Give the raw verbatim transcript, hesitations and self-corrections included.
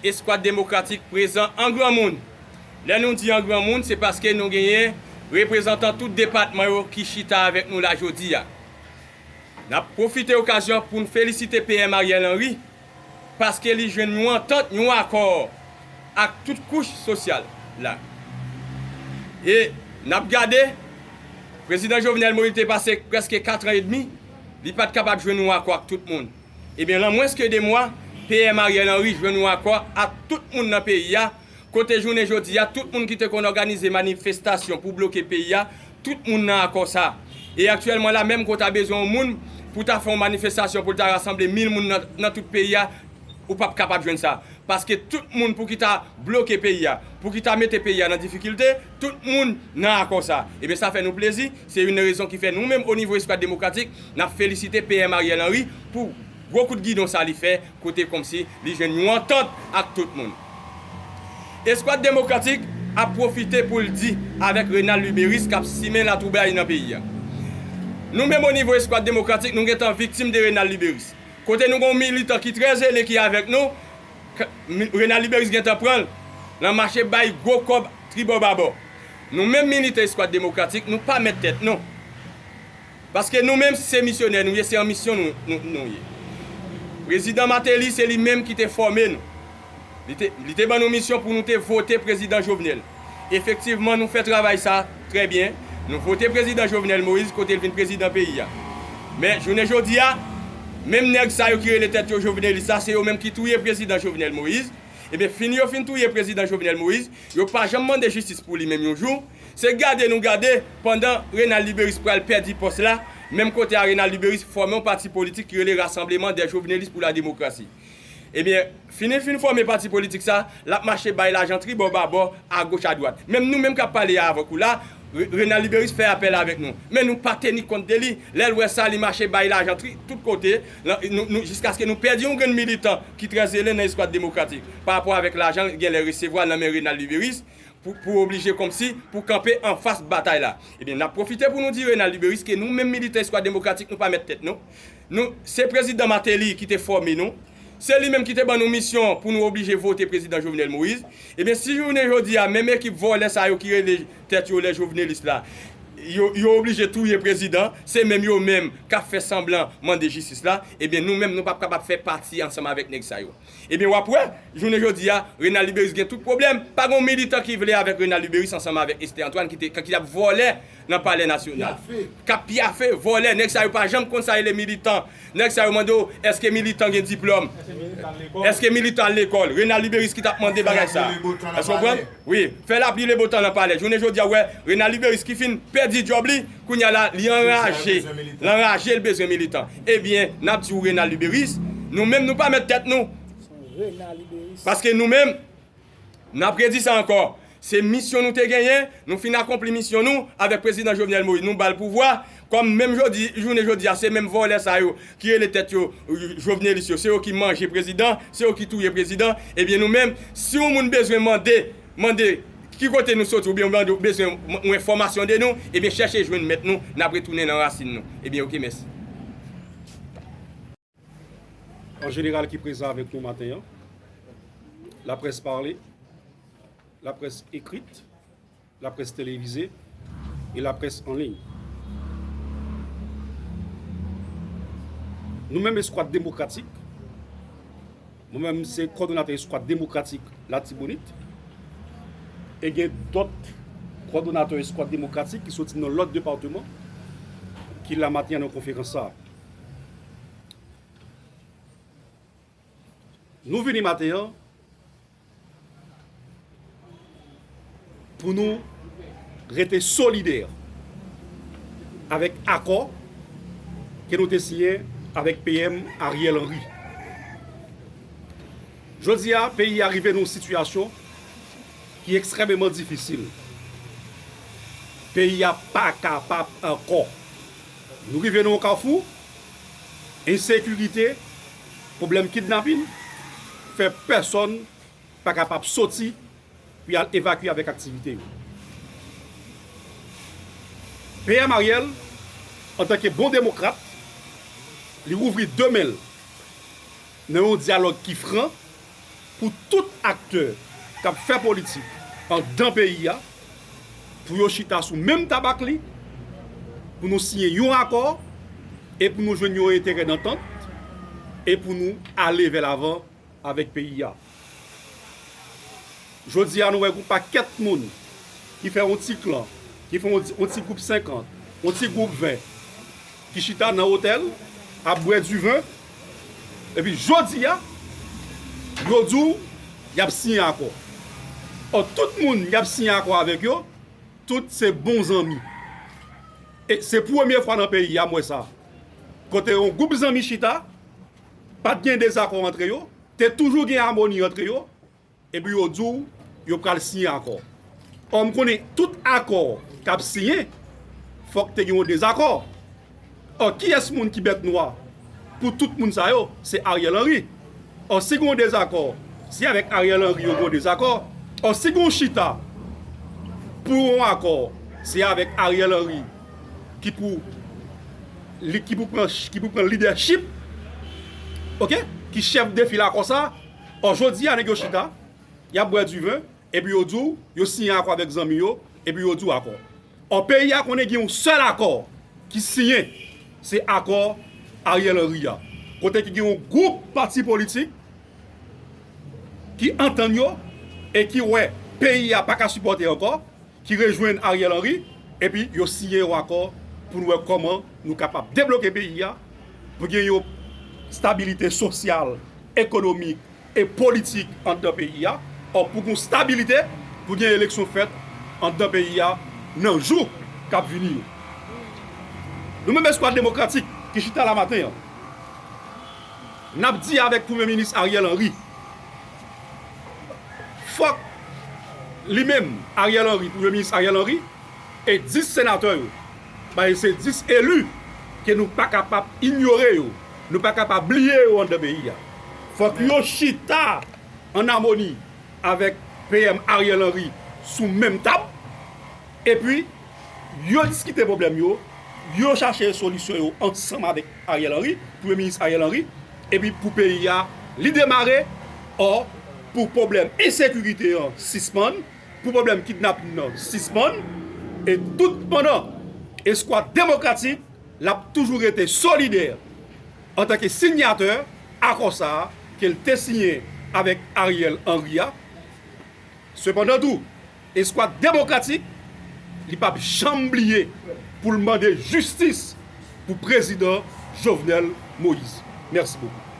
Eskwad Demokratik prezan an granmoun. Lè nou di an granmoun, se paske nou genyen reprezantan tout depatman yo ki chita avèk nou la jodi a. N ap pwofite okazyon pou n felisite P M Ariel Henry, paske li jwenn yon antant, yon akò ak tout kouch sosyal la. E n ap gade, Prezidan Jovenel Moïse te pase prèske kat an edmi, li pa t kapab jwenn yon akò ak tout moun. Ebyen, lan mwens ke de mwa, P M Ariel Henry jwenn yon akò ak tout moun nan peyi a, kote jounen jodi a, tout moun ki te konn òganize manifestasyon pou bloke peyi a, tout moun nan akò sa. E aktyèlman la, menm ke w ta bezwen yon moun pou ta fè yon manifestasyon pou l ta rasanble mil moun nan, nan tout peyi a, ou p ap kapab jwenn sa. Paske tout moun pou ki ta bloke peyi a, pou ki ta mete peyi a nan difikilte, tout moun nan akò sa. Ebyen, sa fè nou plezi. Se youn nan rezon ki fè nou menm, o nivo Eskwad Demokratik, n ap felisite P M Ariel Henry pou gwo kout gidon sa li fè, kote kòmsi li jwenn yon antant ak tout moun. Eskwad Demokratik ap pwofite pou l di avèk Renald Luberice k ap simen latwoublay nan peyi a. Nou menm, o nivo Eskwad Demokratik, nou gentan viktim de Renald Luberice. Kote nou gen yon militan ki trè zele ki avèk nou, k-, mi-, Renald Luberice gentan pran l nan mache bay gwo kòb tribò babò. Nou menm militan Eskwad Demokratik, nou pa mèt tèt nou. Paske nou menm se misyonè nou ye, se an misyon nou, nou, nou ye. Prezidan Martelly, se li menm ki te fòme nou. Li te, li te ban nou misyon pou nou te vote Prezidan Jovenel. Efektivman, nou fè travay sa trè byen. Nou vote Prezidan Jovenel Moïse kote l vin prezidan peyi a. Men, jounen jodi a, menm nèg sa yo ki rele tèt yo jovenelis la, se yo menm ki touye Prezidan Jovenel Moïse. Ebyen, fin yo fin touye Prezidan Jovenel Moïse, yo pa janm mande jistis pou li menm yon jou. Se gade nou gade, pandan Renald Luberice pral pèdi pòs la, menm kote a Renald Luberice fòme yon pati politik ki rele Rassemblement des Jovenelistes pour la Démocratie. Ebyen, fini fin fòme pati politik sa, l ap mache bay lajan tribò babò, agoch adwat. Menm nou menm k ap pale a avèk ou la, Re-, Renald Luberice fè apèl avèk nou. Men nou pa teni kont de li. Lè l wè sa, li mache bay lajan tri-, tout kote, lan, nou, nou, jiskaske nou pèdi yon grenn militan ki trè zele nan Eskwad Demokratik. Pa rapò avèk lajan l genlè resevwa nan men Renald Luberice, pou, pou oblije kòmsi, pou kanpe anfas batay la. Ebyen, n ap pwofite pou nou di Renald Luberice ke nou menm militan Eskwad Demokratik, nou pa mèt tèt nou. Nou, se Prezidan Martelly ki te fòme nou. Se li menm ki te ban nou misyon pou nou oblije vote Prezidan Jovenel Moïse. Ebyen, si jounen jodi a, menm ekip vòlè sa yo ki rele tèt yo lè jovenelis la, yo, yo oblije touye prezidan, se menm yo menm k ap fè sanblan mande jistis la, ebyen, nou menm, nou p ap kapab fè pati ansanm avèk nèg sa yo. Ebyen, w ap wè, jounen jodi a, Renald Luberice gen tout pwoblèm. Pa gen yon militan ki vle avèk Renald Luberice ansanm avèk Esther Antoine ki te, ki ap vòlè nan Palè Nasyonal. Pyafe. K ap pyafe, vòlè. Nèg sa yo pa janm konn sa rele militan. Nèg sa yo mande w, èske militan gen diplòm? Èske militan al lekòl? Renald Luberice ki t ap mande bagay sa. Èske w konprann? Wi, fè lapli le bon tan nan palè. Jounen jodi a, w wè, Renald Luberice ki fin pèdi djòb li, kounye a la, li anraje. L anraje, l bezwen militan. Ebyen, n ap di w Renald Luberice, nou menm nou pa mèt tèt nou. Paske nou menm, n ap redi sa ankò. Se misyon nou te genyen, nou fin akonpli misyon nou avèk Prezidan Jovenel Moïse. Nou ba l pouvwa. Kòm menm jodi, jounen jodi a, se menm vòlè sa yo ki rele tèt yo, euh, jovenelis yo, se yo ki manje prezidan, se yo ki touye prezidan. Ebyen nou menm, si yon moun bezwen mande, mande ki kote nou soti oubyen mande w bezwen yon enfòmasyon de nou, ebyen chèche jwenn mèt nou, n ap retounen nan rasin nou. Ebyen oke, mèsi. An jeneral ki prezan avèk nou maten an, laprès pale, laprès ekrit, laprès televize e laprès an liy. Nou menm Eskwad Demokratik, mwen menm se kòdonatè Eskwad Demokratik Latibonit, e gen dòt kòdonatè Eskwad Demokratik ki soti nan lòt depatman ki la maten an nan konferans sa a. Nou vini maten an pou nou rete solidè avèk akò ke nou te siyen avèk P M Ariel Henry. Jodi a, peyi a rive nan yon sitiyasyon ki ekstrèmeman difisil. Peyi a pa kapab ankò. Nou rive nan yon kafou, ensekirite, pwoblèm kidnapin, fè pèsonn pa kapab soti pou y al evakye avèk aktivite yo. P M Ariel, antanke bon demokrat, li ouvri de men l nan yon dyalòg ki fran, pou tout aktè k ap fè politik anndan peyi a, pou yo chita sou menm tab ak li, pou nou siyen yon akò, e pou nou jwenn yon enterè dantant, e pou nou ale vè lavan avèk peyi a. Jodi a, nou wè yon pakèt moun ki fè yon ti klan, ki fè yon ti, yon ti gwoup senkant, yon ti gwoup ven, ki chita nan otèl, ap bwè diven, epi jodi a, yo di w y ap siyen akò. Ò, tout moun y ap siyen akò avèk yo, tout se bon zanmi. E se premye fwa nan peyi a m wè sa. Kote yon gwoup zanmi chita, pa t gen dezakò antre yo, te toujou gen amoni antre yo, epi yo di w yo pral siyen akò. Ò, m konnen tout akò k ap siyen, fòk te gen yon dezakò. Ò, kiyès moun ki bèt nwa pou tout moun sa yo? Se Ariel Henry. Ò, si gen yon dezakò, se avèk Ariel Henry yo gen yon dezakò. Ò, si gen yon chita pou yon akò, se avèk Ariel Henry ki pou, li, ki pou pran, ki pou pran lidèchip, oke, ki chèf de fil akò sa. Ò, jodi a, nèg yo chita, y ap bwè diven, epi yo di w yo siyen akò avèk zanmi yo, epi yo di w akò. Ò, peyi a konnen gen yon sèl akò ki siyen, se akò Ariel Henry a. Kote ki gen yon gwoup pati politik ki antann yo e ki wè peyi a pa ka sipòte ankò, ki rejwenn Ariel Henry, epi yo siyen yon akò pou n wè kòman nou kapab debloke peyi a, pou gen yon stabilite sosyal, ekonomik e politik anndan peyi a, ò, pou gen stabilite, pou gen eleksyon fèt anndan peyi a nan jou k ap vini yo. Nou menm Eskwad Demokratik ki chita la maten an, n ap di avèk Premye Minis Ariel Henry, fòk li menm, Ariel Henry, Premye Minis Ariel Henry, e dis senatè yo, paske se dis eli ke nou pa kapab inyore yo, nou pa kapab bliye yo anndan peyi a. Fòk yo chita ann amoni avèk P M Ariel Henry sou menm tab, epi yo diskite pwoblèm yo, yo chache solisyon yo ansanm avèk Ariel Henry, Premye Minis Ariel Henry, epi pou peyi a, li demare, ò, pou pwoblèm ensekirite an sispann, pou pwoblèm kidnapin nan sispann, e tout pandan Eskwad Demokratik, l ap toujou rete solidè antanke sinyatè akò sa a ke l te siyen avèk Ariel Henry a. Sepandan tou, Eskwad Demokratik, li p ap janm bliye pou l mande jistis pou Prezidan Jovenel Moïse. Mèsi bokou.